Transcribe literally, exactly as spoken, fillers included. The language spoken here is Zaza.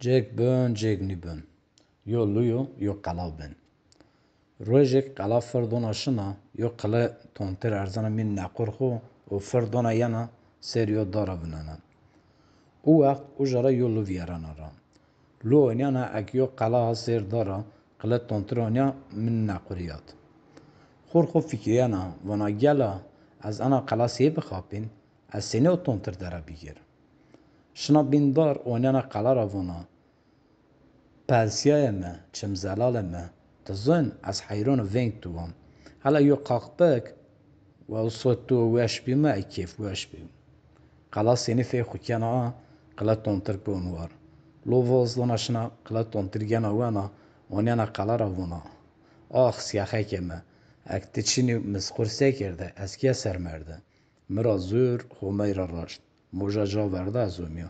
Cêk bin, cêk nîbin. Yo luyo, yo qela bin. Rojêk qela fir dona şina, yo qile tontir erzena mîn nequr xo û fir dona yena sêr yo dara vinena. U wext uca ra yo lu vîyerena ra. Lu onîyana ek yo qela ha sêr dara, qile tontir onîya mîn nequrîyat. Xur xo fikirîyena, vana gela ez ena qela sey bixapîn, ez senî o tontir dera bigîr? Şina bîn dar onîyana qela ra vona, Pelsîyaye mi, çimzelalê mi, ti zon ez heyrano veng tu wan. Hela yo qaqpik, we o sot tu weş bî mi, ey kêf weş bî. Qela senî fê xu kena a, qile tontir kon war. Lo voz dona şina qile tontir gena wena, onîyana qela ra vona. Ax sîyexekê mi, ek ti çinî mi sixur sekerde, ez kîye sermerde. Mi ra zur, Homey ra raşt. Moja ca verda ez omîya.